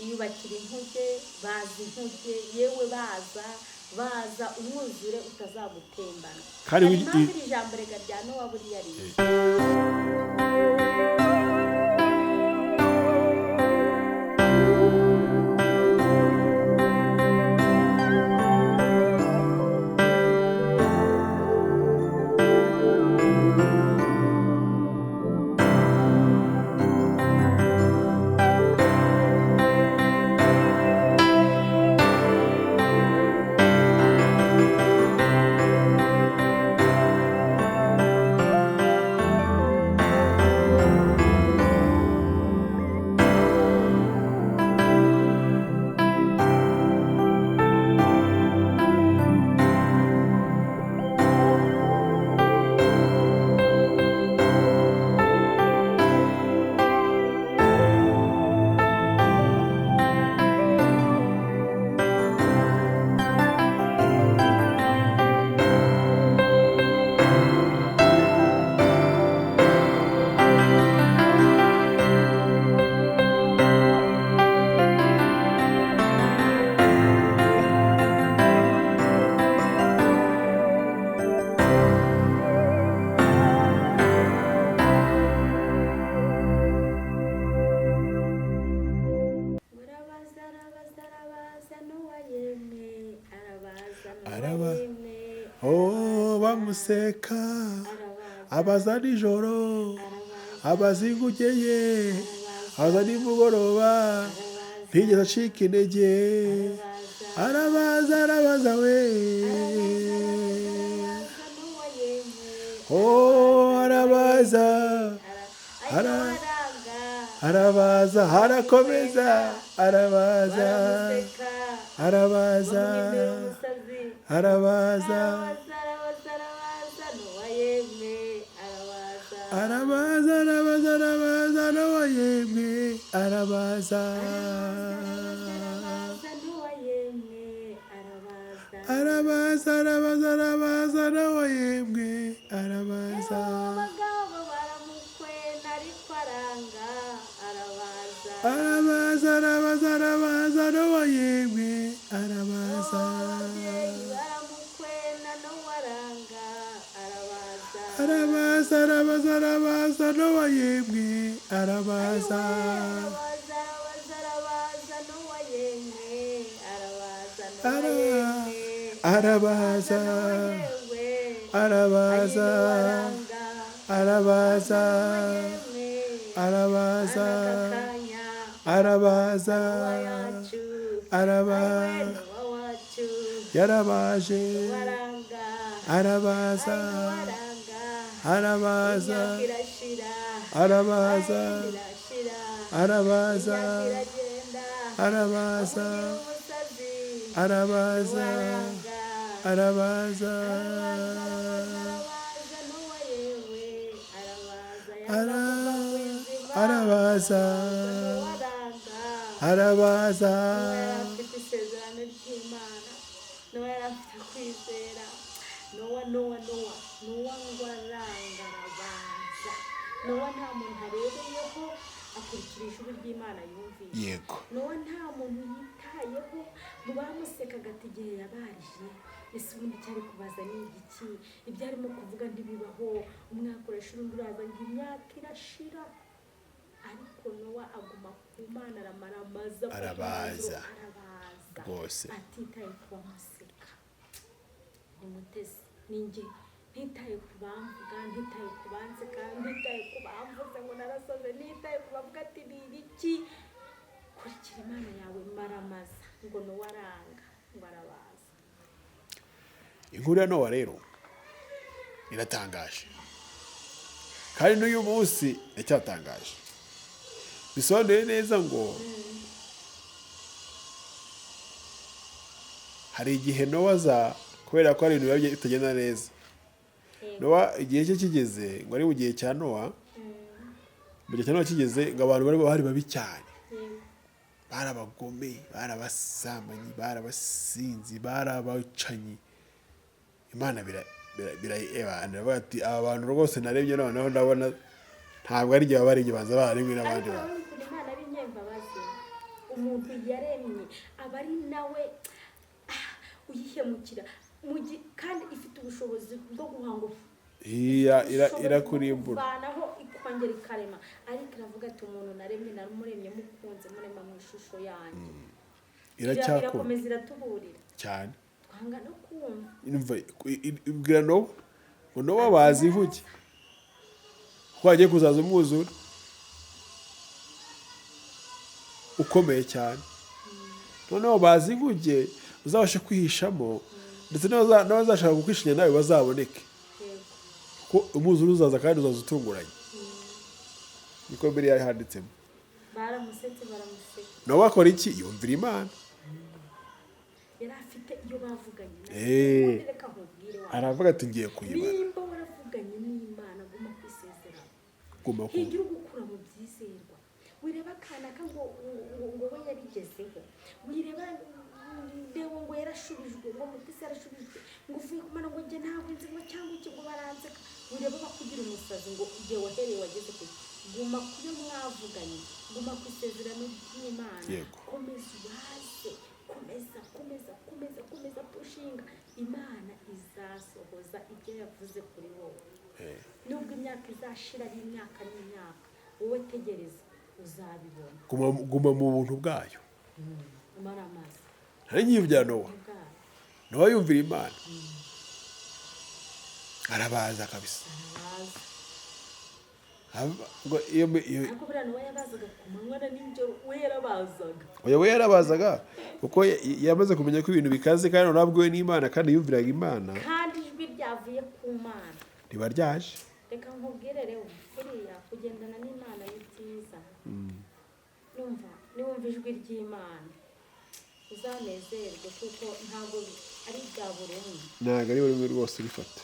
Iyubakira inkuge, baza inkuge, yewe baza baza umwuzure utazagutembana. Kandi Hari impamvu iri jambo rega rya Nowa buriya riza. Murabaza, arabaza, arabaza Nowa yemwe, arabaza Nowa yemwe, Oh, bamuseka, arabaza, abaza nijoro, arabaza, abaza inguge ye, arabaza, abaza nimugoroba, arabaza, ntigeze acika intege, arabaza, arabaza, arabaza we. arabaza Nowa yemwe, Oh, arabaza, aranga, arabaza, arakomeza, arabaza, baramuseka, arabaza, bamuhindura umusazi, arabaza, arabaza, arabaza, arabaza Nowa yemwe, arabaza, arabaza, arabaza, arabaza Nowa yemwe, arabaza, arabaza Nowa yemwe, arabaza, arabaza, arabaza, arabaza Nowa yemwe, arabaza, abagabo baramukwena ariko aranga, arabaza, arabaza, arabaza, arabaza Nowa yemwe, arabaza, ababyeyi baramukwena Nowa aranga, arabaza, arabaza, arabaza, arabaza Nowa yemwe, arabaza, arabaza, arabaza, arabaza Nowa yemwe, arabaza Nowa yemwe, arabaza, Nowa yewe, arabaza, aranga, arabaza, yemwe, arabaza, aka kanya, arabaza, Nowa yacu, araba, Nowa wacu, yarabaje, waranga, arabaza, waranga, arabaza, imyaka irashira, arabaza, irashira, arabaza, imyaka iragenda, arabaza, amugira umusazi, arabaza, waranga, arabaza, arabaza Nowa yewe, arabaza, yanga kuva ku izima, arabaza, waranga, arabaza, Nowa yari afite isezerano ry'Imana, Nowa yari afite kwizera, Nowa, Nowa, Nowa, Nowa ngo aranga arabaza, Nowa nta muntu arebeyeho, akurikira ijwi ry'Imana yumvise. Yego. Nowa nta muntu yitayeho mu bamusekaga ati igihe yabarije, ese ubundi cyari kubaza ni igiki, ibyo arimo kuvuga ntibibaho, umwaka urashira undi uraza ngo imyaka irashira, ariko Nowa aguma ku Mana aramaramaza, Arabaza. arabaza Rwose. atitaye ku bamuseka. Ni Mutesi, ni njye, ntitaye ku bamvuga, ntitaye ku banseka, ntitaye ku bamvuze ngo narasoze, ntitaye ku bavuga ati ni ibiki, kurikira Imana yawe maramaza, ngo Nowa aranga, ngo arabaza. Inkuru ya Nowa rero iratangaje, kandi n'uyu munsi iracyatangaje. Bisobanuye neza ngo hari igihe Nowa aza, kubera ko hari ibintu biba bitagenda neza. Nowa igihe cye kigeze, ngo ari mu gihe cya Nowa, mu gihe cya Nowa kigeze, ngo abantu bari bari babi cyane, bari abagome, bari abasambanyi, bari abasinzi, bari abacanyi. Imana iravuga ati aba bantu rwose narebye noneho ndabona ntabwo ari igihe baba baribye, banza bararemwe n'abandi Ariko bantu. urabona ukuntu Imana ari inyembabazi. Umuntu yaremye aba ari nawe uyihemukira. Kandi ifite ubushobozi bwo guhanga, irakurimbura, kuvanaho ikongera ikarema. Ariko iravuga ati: "Umuntu naremye, naramuremye mukunze, murema mu ishusho yanjye." Iracyakora. Irakomeza iratuburira. Cyane. Twanga no kumva. Umva, ibwira Nowa ngo: "Nowa, baza inkuge kuko hagiye kuzaza umwuzure ukomeye cyane. Noneho baza inkuge uzabashe kwihishamo, ndetse n'abazashaka kukwishanya nawe bazaboneke, kuko umwuzure uzaza kandi uzaza utunguranye." Niko mbere yari handitsemo. Baramusetse, baramuseka. Nowa akora iki? Yumvira Imana. Yari afite iyo bavuganye. Ubundi reka nkubwire wa Aravuga ati: "Ngiye kuyibara." Nimba waravuganye n'Imana, guma ku isezerano. Guma ku Higira ugukura mu byizerwa. Wireba akanaka ngo we yabigezeho, wireba ndewe ngo yarashubijwe, ngo Mutesi yarashubijwe, ngo uvuye kumana, ngo njye ntabwo nzi, ngo cyangwa iki, ngo baranseka. Wireba bakugira umusazi ngo igihe wahereye wageze kure. Guma ku yo mwavuganye, guma ku isezerano ry'Imana. Komeza ubaze, komeza, komeza, komeza, komeza pushinga. Imana izasohoza ibyo yavuze kuri wowe. Nubwo imyaka izashira ari imyaka n'imyaka, wowe tegereza, uzabibona. Guma, guma mu buntu bwayo. Umara amazi. Nari ngiye bya Nowa. Ubwayo. Nowa yumvira Imana, arabaza kabisa. Arabaza. Ngo iyo Ariko buriya Nowa yabazaga ku manywa na nijoro, we yarabazaga. Oya, we yarabazaga kuko yamaze kumenya ko ibintu bikaze, kandi noneho abwiwe n'Imana, kandi yumviraga Imana. Kandi ijwi ryavuye ku Mana riba ryaje. Reka nkubwire rero, buriya kugendana n'Imana ni byiza. Numva niwumva ijwi ry'Imana uzanezerwe, kuko ntabwo ari ibya buri umwe. Ntabwo ari buri umwe rwose urifata.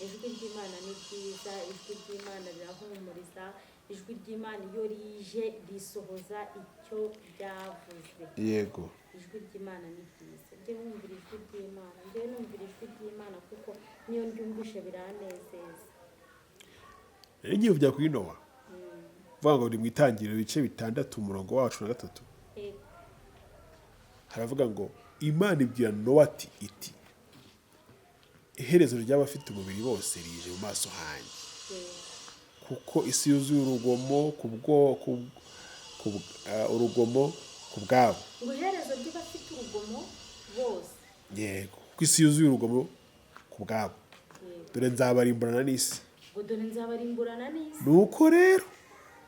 Ijwi ry'Imana ni ryiza, ijwi ry'Imana rirahumuriza, ijwi ry'Imana iyo rije risohoza icyo ryavuze. Ijwi ry'Imana ni ryiza. Njye wumvira ijwi ry'Imana, njyewe numvira ijwi ry'Imana, kuko niyo ndyumvishe biranezeza. Rero ngiye kujya kuri Nowa, uvuga ngo ni mu Itangiriro ibice 6, umurongo wacu na 3. Haravuga ngo Imana ibwira Nowa ati iti: "Iherezo ry'abafite umubiri bose rije mu maso hanjye, kuko isi yuzuye urugomo urugomo ku bwabo." Ngo iherezo ry'abafite urugomo bose. Yego, kuko isi yuzuye urugomo ku bwabo. Dore nzabarimburana n'isi. Ngo dore nzabarimburana n'isi. Nuko rero,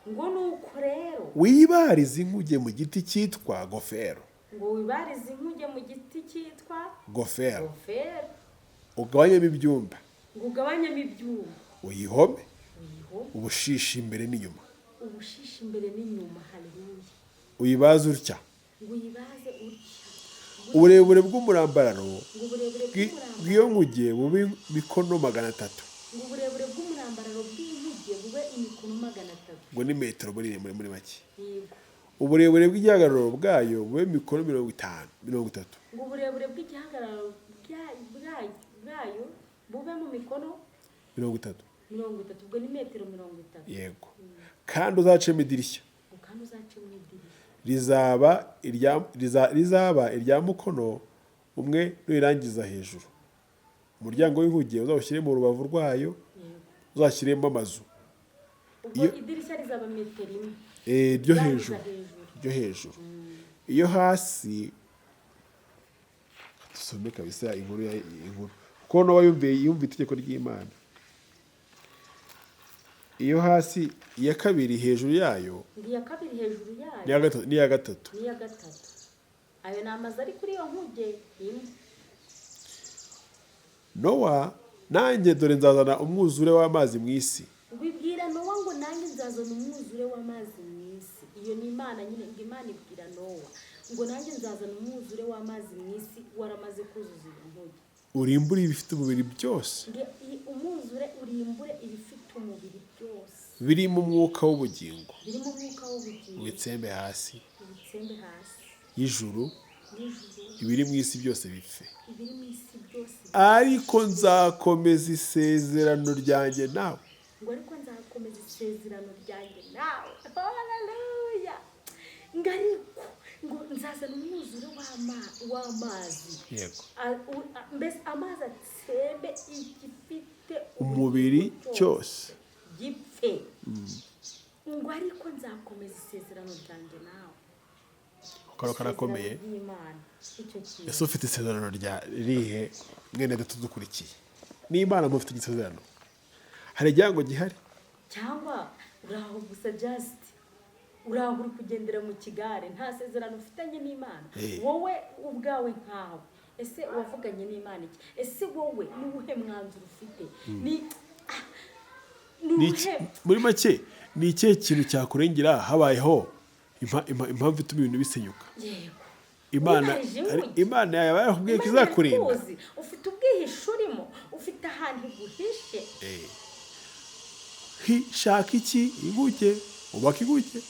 Ngo nuko rero, wibarize inkuge mu giti cyitwa gofero. Ngo wibarize inkuge mu giti cyitwa Gofero. Gofero. Ugabanyemo ibyumba. Ngo ugabanyemo ibyumba. Uyihome Uyihome ubushishi imbere n'inyuma. Ubushishi imbere n'inyuma. Haleluya. Uyibaze utya: Ngo uyibaze utya: uburebure bw'umurambararo Ngo uburebure bw'umurambararo bw'iyo nkuge bube mikono 300. Ngo uburebure bw'umurambararo bw'inkuge bube imikono 300. Ngo ni metero muri make. Uburebure bw'igihagararo bwayo bube mikono 50, 30. Ngo uburebure bw'igihagararo bwayo bube mu mikono 30. 30, ubwo ni metero 30. Yego, kandi uzacemo idirishya. Ngo kandi uzacemo idirishya. Rizaba irya mukono umwe nuyirangiza hejuru. Umuryango w'inkuge uzawushyire mu rubavu rwayo, uzashyiremo amazu. Ubwo idirishya rizaba metero 1. Ryo Urangiza hejuru. Hejuru. Ryo hejuru. Iyo hasi, dusome kabisa inkuru ya inkuru, kuko Nowa yumviye itegeko ry'Imana. Iyo hasi, iya kabiri hejuru yayo, Ngo iya kabiri hejuru yayo, n'iya gatatu, n'iya gatatu. N'iya gatatu. Ayo ni amazu ari kuri iyo nkuge imwe. Nowa: "Nanjye dore nzazana umwuzure w'amazi mu isi." Ngo ibwira Nowa ngo: "Nanjye nzazana umwuzure w'amazi mu isi." Iyo ni Imana nyine. Ngo Imana ibwira Nowa ngo: "Nanjye nzazana umwuzure w'amazi mu isi waramaze kuzuza iyo nkuge." Urimbure ibifite umubiri byose. Ngo umwuzure urimbure ibifite umubiri byose. Birimo umwuka w'ubugingo. Birimo umwuka w'ubugingo. Ubitsembe hasi Ubitsembe hasi y'ijuru, n'ijuru, ibiri mu isi byose bipfe. Ibiri mu isi byose. Ariko nzakomeza isezerano ryanjye nawe. Ngo ariko nzakomeza isezerano ryanjye nawe. Haleluya! Ngo ariko ngo Nzazana umwuzure w'amazi. Yego. Mbese amazi atsembe igifite umubiri ubugingo cyose gipfe, ngo ariko nzakomeza isezerano ryanjye nawe. Karo karakomeye. Isezerano ry'Imana, icyo kintu. Ese ufite isezerano rya rihe, mwene data dukurikiye? N'Imana mufite isezerano, hari igihango gihari? Cyangwa uraho gusa, just uraho uri kugendera mu kigare, nta sezerano ufitanye n'Imana? Wowe ubwawe nkawe, ese wavuganye n'Imana iki? Ese wowe ni uwuhe mwanzuro ufite? Ni Ni iki- uwuhe? Muri make, ni ikihe kintu cyakurengera habayeho impamvu ituma ibintu bisenyuka? Yego. Imana Wibarije inkuge. Imana yaba yarakubwiye ko Imana izakurinda. irakuzi. Ufite ubwihisho urimo, ufite ahantu iguhishe. Shaka iki? Inkuge. Ubaka inkuge.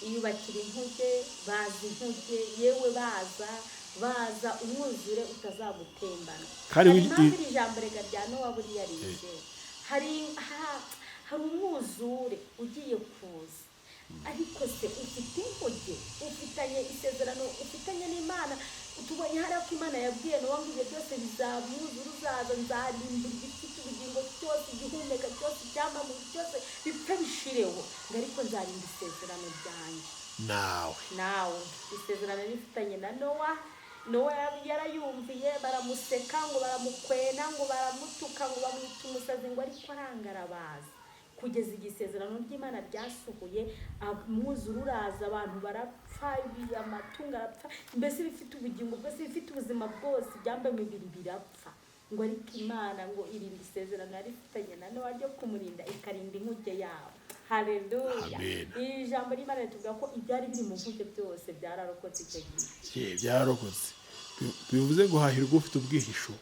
Iyubakira inkuge, baza inkuge, yewe baza, baza umwuzure utazagutembana. Kandi Hari impamvu iri jambo rega rya Nowa buriya rije. Hari umwuzure ugiye kuza, ariko se ufite inkuge? Ufitanye isezerano ufitanye n'Imana? Tubonye hariya ko Imana yabwiye Nowa ngo ibyo byose bizaba, umwuzure uzaza, nzarimbura igifite ubugingo cyose, igihumeka cyose, icyamamare cyose, bipfe bishireho, ngo ariko nzarinda isezerano ryanjye nawe. Nawe. Isezerano rifitanye na Nowa. Nowa yarayumviye, baramuseka, ngo baramukwena, ngo baramutuka, ngo bamwita umusazi, ngo ariko arangarabaza kugeza igihe isezerano ry'Imana ryasuhuye. Umwuzure uraza, abantu barapfa, amatungo arapfa, mbese ibifite ubugingo bwose, ibifite ubuzima bwose, ibyambaye imibiri birapfa, ngo ariko Imana ngo irinda isezerano yari ifitanye na Nowa ryo kumurinda, ikarinda inkuge yabo. Haleluya! Amen. Iri jambo ry'Imana ritubwira ko ibyari biri mu nkuge byose byararokotse icyo gihe. Ye, byararokotse. Bivuze ngo hahirwa ufite ubwihisho.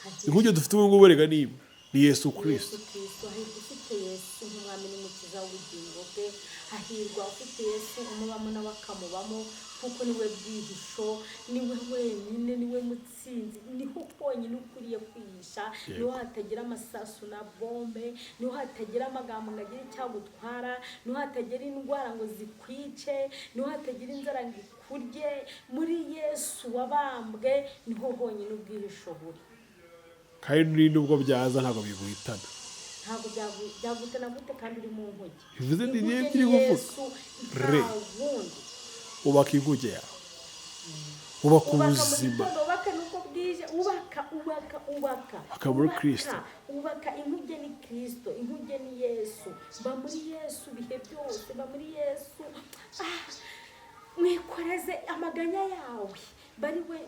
Hahirwa Inkuge dufite ubu ngubu rega ni imwe, ni Yesu Kirisito. Yesu Kristo. Hahirwa ufite Yesu nk'umwami n'umukiza w'ubugingo bwe. Hahirwa ufite Yesu umubamo nawe akamubamo, kuko niwe bwihisho, niwe wenyine, niwe mutsinzi, niho honyine ukwiriye kwihisha. Niho hatagira amasasu na bombe, niho hatagira amagambo ngo agire icyagutwara, niho hatagira indwara ngo zikwice, niho hatagira inzara ngo ikurye. Muri Yesu wabambwe niho honyine ubwihisho buri. Kandi nubwo byaza ntabwo biguhitana. Ntabwo byagutana gute kandi uri mu nkuge? Bivuze ni Inkuge niyo turi ni kuvuga. Yesu, Re. nta wundi. Ubaka inkuge yawe, ubaka Ubaka mu ubuzima. gitondo, ubaka nuko bwije, ubaka, ubaka, ubaka. Ubaka muri Ubaka, Kristo. ubaka. Inkuge ni Kristo, inkuge ni Yesu. Ba muri Yesu ibihe byose, ba muri Yesu. Mwikoreze amaganya yawe, bari we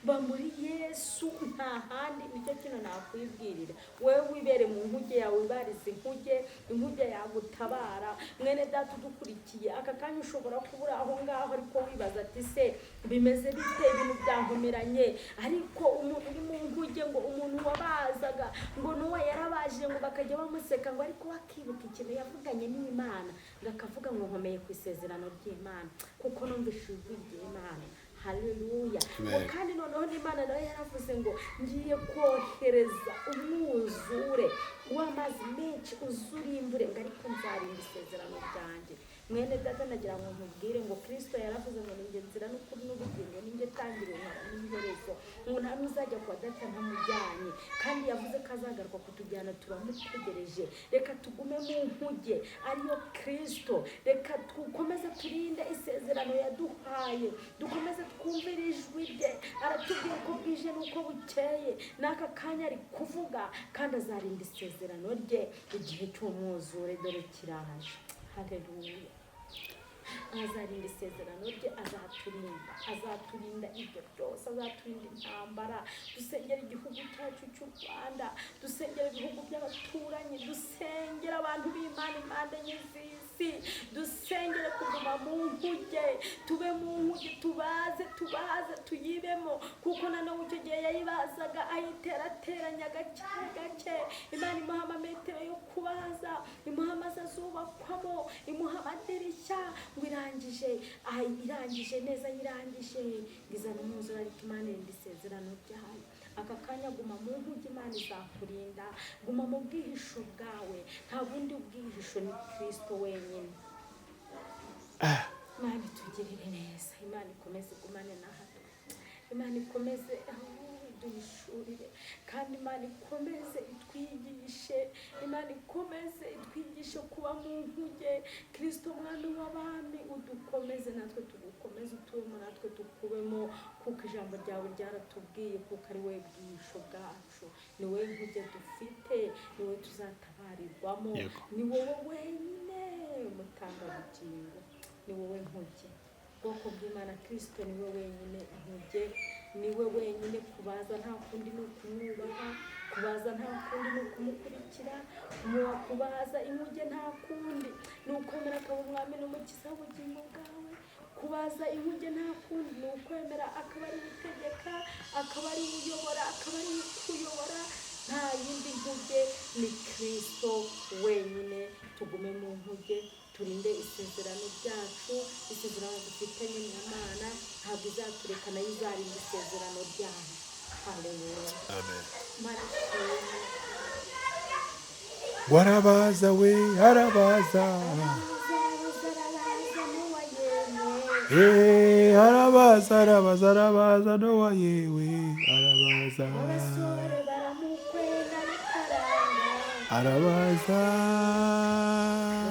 ba muri Yesu, nta handi. Nicyo kintu nakwibwirira wowe wibere mu nkuge yawe, wibarize inkuge, inkuge yagutabara. Mwene data udukurikiye aka kanya, ushobora kubura aho ngaho, ariko wibaza ati: "Se bimeze bite? Ibintu byankomeranye." Ariko umuntu uri mu nkuge, ngo umuntu wabazaga, ngo Nowa yarabaje, ngo bakajya bamuseka, ngo ariko bakibuka ikintu yavuganye n'Imana, ngo akavuga ngo: "Nkomeye ku isezerano ry'Imana kuko numvise ijwi ry'Imana." Haleluya! Ngo Amen. kandi noneho n'Imana nayo yaravuze ngo: "Ngiye kohereza umwuzure w'amazi menshi uzurimbure," ngo ariko nzarinda isezerano ryanjye. Mwene data, nagira ngo nkubwire ngo Kirisito yaravuze ngo: "Ninjye nzira n'ukuri n'ubugingo, ninjye tangiriro nkaba n'iherezo," ngo nta n'uzajya kwa data ntamujyanye. Kandi yavuze ko azagaruka kutujyana, turamutegereje. Reka tugume mu nkuge ariyo Kirisito. Reka dukomeze turinde isezerano yaduhaye, dukomeze twumvire ijwi rye. Aratubwira uko bwije n'uko bukeye, n'aka kanya ari kuvuga, kandi azarinda isezerano rye. Igihe cy'umwuzure dore kiraje. Haleluya! Azarinda isezerano rye, azaturinda, azaturinda ibyo byose, azaturinda intambara. Dusengera igihugu cyacu cy'u Rwanda, dusengera ibihugu by'abaturanyi, dusengera abantu b'Imana impande enye z'isi, dusengere kuguma mu nkuge, tube mu nkuge, tubaze, tubaze, tuyibemo, kuko noneho icyo gihe yayibazaga ayiterateranya gake gake. Imana imuha amametero yo kubaza, imuha amazu azubakwamo, imuha amadirishya, ngo irangije, irangije neza, irangije ngo izana umwuzure, ariko Imana irinda isezerano ryayo. Aka kanya guma mu nkuge, Imana izakurinda. Guma mu bwihisho bwawe, nta bundi bwihisho, ni Kirisito wenyine. Imana itugirire itugirire neza, Imana ikomeze igumane natwe, Imana ikomeze iduhishurire, kandi Imana ikomeze itwigishe, Imana ikomeze itwigishe kuba mu nkuge. Kirisito mwami w'abami, udukomeze natwe tugukomeze, utubemo natwe tukubemo, kuko ijambo ryawe ryaratubwiye, kuko ari wowe bwihisho bwacu, ni wowe nkuge dufite, ni wowe tuzatabarirwamo, ni wowe wenyine mutangabugingo, ni wowe nkuge. Ubwoko bw'Imana, Kirisito ni we wenyine nkuge, ni we wenyine. Kubaza nta kundi ni ukumwubaha, kubaza nta kundi ni ukumukurikira, kubaza inkuge nta kundi ni ukwemera akaba umwami n'umukiza w'ubugingo bwawe. Kubaza inkuge nta kundi ni ukwemera akaba ari we utegeka, akaba ari we uyobora, akaba ari we ukuyobora. Nta yindi nkuge, ni Kirisito wenyine. Tugume mu nkuge, turinde isezerano ryacu, isezerano dufitanye n'Imana. Ntabwo izatureka, nayo izarinda isezerano ryayo. Haleluya. Amen. Imana ishimwe. Warabaza we, arabaza. Arabaza, arabaza Nowa yemwe. Eh, arabaza, arabaza, arabaza Nowa yewe, arabaza. Abasore baramukwena bikaranga. Arabaza.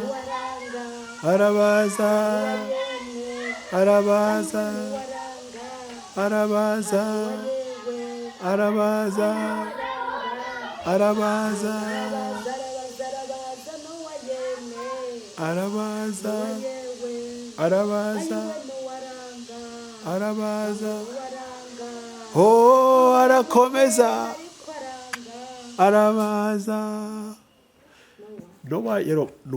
Nowaranga. Arabaza. Nowa yemwe. Arabaza. Nowaranga. Arabaza. Nowa yewe. Arabaza. Arabaza. Arabaza. Arabaza, arabaza, arabaza Nowa yemwe. Arabaza. Nowa yewe. Arabaza. Ayiwe Nowaranga. Arabaza. Nowaranga. Oh, arakomeza. Ariko aranga. Arabaza. Nowa. Nowa rero ni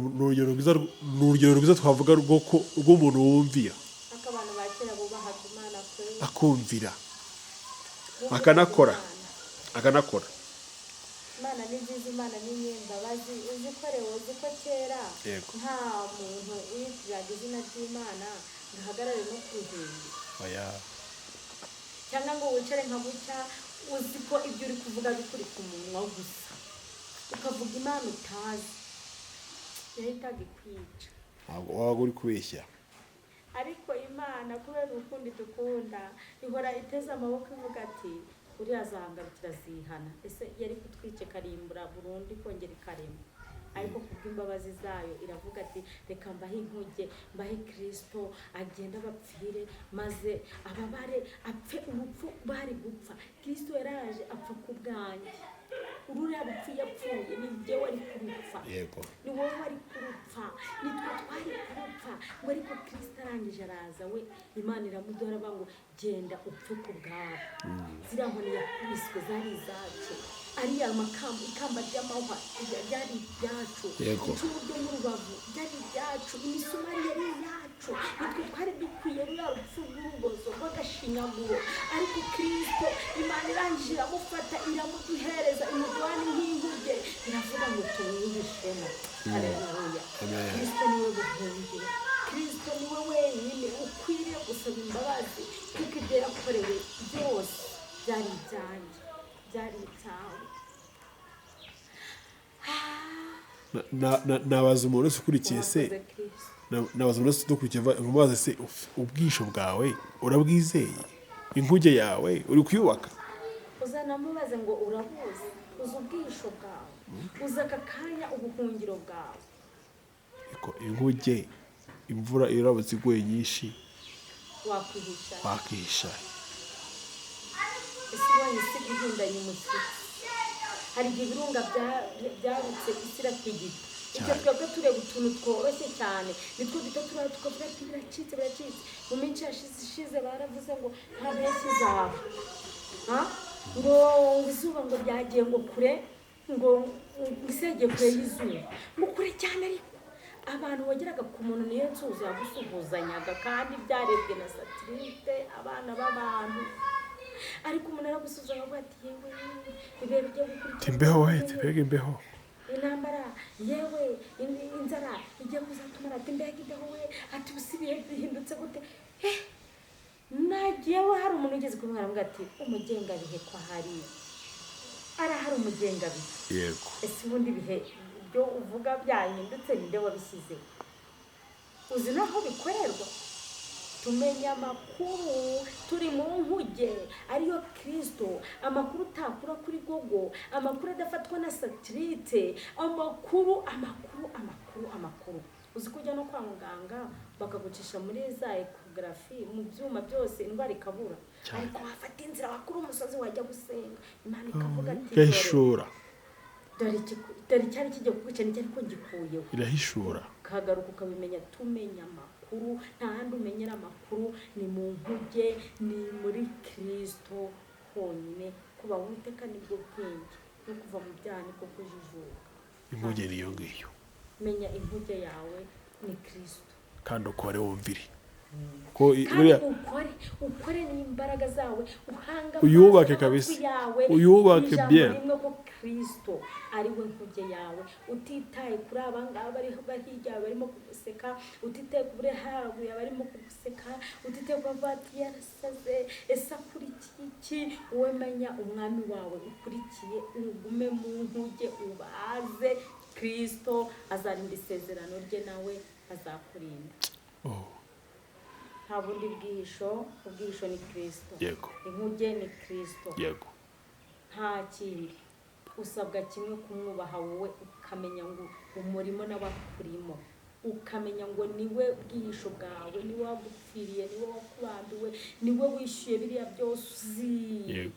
urugero rwiza twavuga rw'umuntu wumvira. Ariko abantu ba kera bubahaga Imana kwe. Akumvira. Bumviraga Akanakora. Imana. Akanakora. Imana ni nziza, Imana ni nyembabazi. Uzi ko rero, uzi ko kera nta muntu wiyitiriraga izina ry'Imana ngo ahagarare no ku ruhimbi, Oya. cyangwa ngo wicare nka gutya, uzi ko ibyo uri kuvuga bikuri ku munwa gusa, ukavuga Imana utazi, yahitaga ikwica. Ntabwo wabaga uri kubeshya. Ariko Imana, kubera urukundo idukunda, ihora iteze amaboko ivuga ati: "Uriya azahangarukira azihana." Ese yari kutwica ikarimbura burundu, ikongera ikarema? Ariko kubw'imbabazi zayo iravuga ati: "Reka mbahe inkuge, mbahe Kirisito agende abapfire, maze ababare, apfe urupfu bari gupfa." Kirisito yaraje apfa ku bwanjye. Ruriya rupfu yapfuye ni njye wari kurupfa, ni wowe wari kurupfa, ni twe twari kurupfa. Ngo ariko Kirisito arangije araza, we Imana iramuduha, aravuga ngo: "Genda upfe ku bwawe." Ziriya nkoni yakubiswe zari izacu, ariya makamba, ikamba ry'amahwa ryari iryacu, icumu ryo mu rubavu ryari iryacu, imisumari yari iyacu. Nitwe twari dukwiye ruriya rupfu rw'urubozo rw'agashinyaguro. Ariko Kirisito, Imana irangije iramufata, iramuduhereza, imuduhana nk'inkuge, iravuga ngo tumwihishemo. Haleluya. Amen. Kirisito niwe buhungiro, Kirisito niwe wenyine ukwiriye gusaba imbabazi, kuko ibyo yakorewe byose byari ibyanjye, byari ibyawe. Nabaza umuntu wese ukurikiye se. Warakoze, Kirisito. Nabaza umuntu wese udukurikiye, mubaze se: ubwisho bwawe urabwizeye? Inkuge yawe uri kuyubaka? Uzanamubaze ngo: "Urabuzi? Uzi ubwisho bwawe? Uzi aka kanya ubuhungiro bwawe?" Ariko inkuge, imvura iramutse iguye nyinshi, wakwihisha? Wakihisha? Ese ubonye isi ihindanye umushyitsi? Hari igihe ibirunga byarutse, isi iratigita. Icyo twebwe tureba utuntu tworoshye cyane, nitwo duhita turaba tukavuga ati: "Biracitse, biracitse." Mu minsi yashize ishize baravuze ngo nta mpeshyi izaba. Ha? Ngo izuba ngo ryagiye ngo kure, ngo isi yagiye kure y'izuba, ngo kure cyane. Ariko abantu wageraga ku muntu niyo nsuhuzo yagusuhuzanyaga, kandi byarebwe na satellite, abana b'abantu. Ariko umuntu aragusuhuza akavuga ati: "Yewe, ibihe bigiye gukurikira." Imbeho we, mbega imbeho! Intambara yewe, inzara igiye kuzatumara. Ati: "Mbega imbeho we!" Ati: "Ubu ibihe bihindutse gute?" Eh, nagiyewe hari umuntu ugeze kumwe aravuga ati: "Umugengabihe ko ahari, arahari umugengabihe." Ese ubundi ibihe byo uvuga byahindutse, ninde wabishyizeho? Uzi n'aho bikorerwa? Tumenya amakuru turi mu nkuge ariyo Kristo, amakuru utakura kuri Google, amakuru adafatwa na satellite, amakuru amakuru amakuru amakuru. Uzi ko ujya no kwa muganga bakagucisha muri za échographie, mu byuma byose, indwara ikabura, ariko wafata inzira wakura umusozi wajya gusenga, Imana ikavuga ati: "Dore, Irahishura. Dore icyari kigiye kukwica nicyo, ariko ngikuyeho." Irahishura. Ukagaruka ukabimenya. Tumenya amakuru, nta handi umenyera amakuru, ni mu nkuge, ni muri Kirisito honyine. Kuba Uwiteka nibwo bwenge, no kuva mu byaha nibwo kujijuka. Inkuge ni iyo ngiyo. Menya inkuge yawe ni Kirisito. Kandi ukore wumvire ko Kandi buriya ukore, ukore n'imbaraga zawe, uhanga Uyubake amaso kabisa. n'amatwi yawe Uyubake ku ijambo bien. rimwe ko Kirisito ari we nkuge yawe, utitaye kuri aba ngaba bari bari hirya yawe barimo kuguseka, utitaye ku buri haruguru yawe barimo kuguseka, utitaye ku bavuga ati: "Yarasaze, ese akurikiye iki?" Wowe menya umwami wawe ukurikiye, ugume mu nkuge, ubaze Kirisito, azarinda isezerano rye, nawe azakurinda. Oh, Nta bundi bwihisho, ubwihisho ni Kirisito. Inkuge ni Kirisito. Nta kindi usabwa, kimwe: kumwubaha wowe, ukamenya ngo umurimo n'abakurimo, ukamenya ngo niwe bwihisho bwawe, niwe wagupfiriye, niwe wakubambiwe, niwe wishyuye biriya byose uzi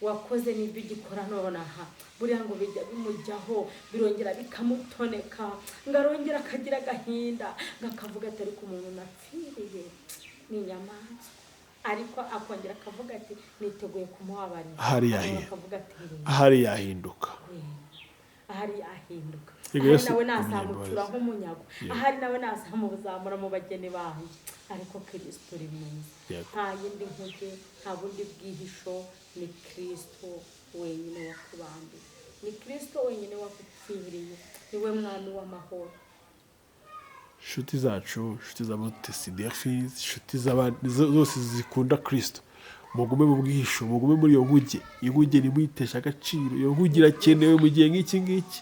wakoze n'ibyo ugikora nonaha. Buriya ngo bijya bimujyaho, birongera bikamutoneka, ngo arongera akagira agahinda, ngo akavuga ati: "Ariko umuntu napfiriye ni inyamaswa," ariko akongera akavuga ati: "Niteguye kumubabarira." Ahari Akongera yahiye. akavuga ati: Ahari yahinduka. Ahari yahinduka. Yego, Ahari Yesu nawe ni nazamucura umunyambabazi. nk'umunyago. Ahari nawe nazamuzamura mu bageni banjye, ariko Kirisito uri mwiza. Nta yindi nkuge, nta bundi bwihisho, ni Kirisito wenyine wakubambiye, ni Kirisito wenyine wagupfiriye, niwe mwami w'amahoro. Inshuti zacu, inshuti za Mutesi Delphine, inshuti z'abandi zose zikunda Kirisito, mugume mu bwihisho, mugume muri iyo nkuge. Inkuge ntimuyiteshe agaciro, iyo nkuge irakenewe mu gihe nk'iki ngiki.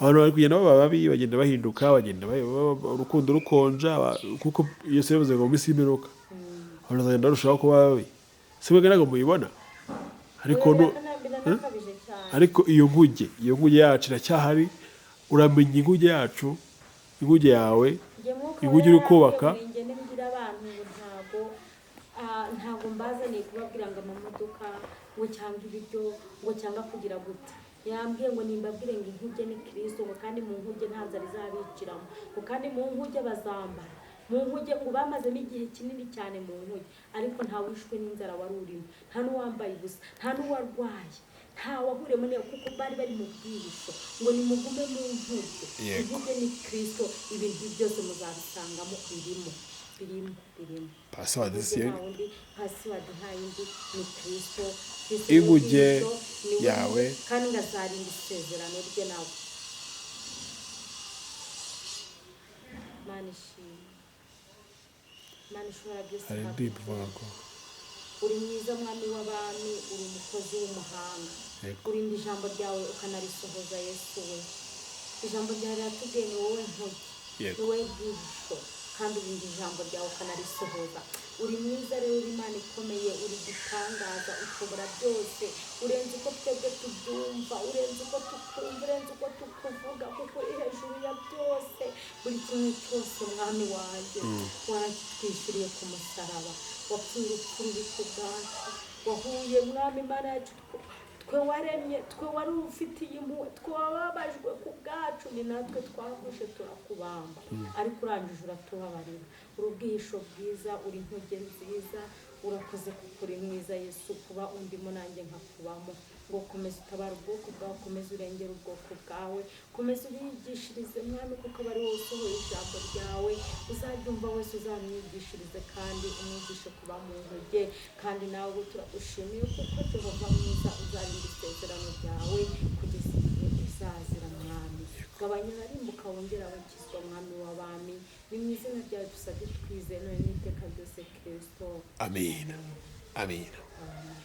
Abantu bari kugenda baba babi, bagenda bahinduka, bagenda urukundo rukonja, kuko Yesu yavuze ngo mu minsi y'imperuka abantu bazagenda barushaho kuba babi. Si mwebwe ntabwo mubibona, ariko no Biranakabije cyane. Ariko iyo nkuge yacu iracyahari. Uramenya inkuge yacu, inkuge yawe, Njye Mwuka inkuge Wera uri kubaka. yarambwiye ngo ngende mbwira abantu ngo ntabwo mbazaniye kubabwira ngo amamodoka, ngo cyangwa ibiryo, ngo cyangwa kugira gute. Yambwiye ngo nimbabwire ngo inkuge ni Kirisito, ngo kandi mu nkuge nta nzara izabiciramo, ngo kandi mu nkuge bazambara. Mu nkuge ngo bamazemo igihe kinini cyane mu nkuge, ariko nta wishwe n'inzara wari urimo, nta n'uwambaye ubusa, nta n'uwarwaye, nta wahuriyemo n'iyo, kuko bari bari mu bwihisho. Ngo nimugume mu nkuge. Inkuge ni Kirisito, ibintu byose muzabisangamo, birimo, birimo, birimo. Password Inkuge si nta wundi, password nta yindi, ni Kirisito. Kristo ni Inkuge ubwihisho, ni we yawe. kandi ngazarinda isezerano rye nawe. Mana ishimwe, Mana ishobora byose, Hari ihabwe indirimbo ivuga ngo Uri mwiza, mwami w'abami, uri umukozi w'umuhanga. Urinda ijambo ryawe ukanarisohoza. Yesu we, ijambo ryawe riratubwiye, ni wowe nkuge, ni wowe bwihisho, kandi urinda ijambo ryawe ukanarisohoza. Uri mwiza rero, uri Imana ikomeye, uri gitangaza, ushobora byose, urenze uko twebwe tubyumva, urenze uko tukumva, urenze uko tukuvuga, kuko uri hejuru ya byose. Buri kimwe cyose, mwami wanjye, warakitwishyuriye ku musaraba. Wapfuye urupfu rubi ku bwacu, wahuye, mwami Imana yacu, twe waremye, twe wari ufitiye impuhwe, twe wababajwe ku bwacu, ni natwe twagushe turakubamba, ariko urangije uratubabarira. Uri ubwihisho bwiza, uri inkuge nziza. Urakoze kuko uri mwiza, Yesu, kuba undimo nanjye nkakubamo. Ngo komeza utabara ubwoko bwawe, komeza urengere ubwoko bwawe, komeza ubigishirize, mwami, kuko aba ari wowe usohoye ijambo ryawe. Uzaryumva wese uzamwigishirize kandi umwigishe kuba mu nkuge. Kandi nawe turagushimiye kuko Jehova mwiza, uzarinda isezerano ryawe kugeza igihe uzazira. Mwami, gabanya abarimbuka, wongera abakizwa, mwami w'abami. Ni mu izina ryawe dusabye twizeye, none n'iteka ryose, Kirisito. Amina, amina. Amen.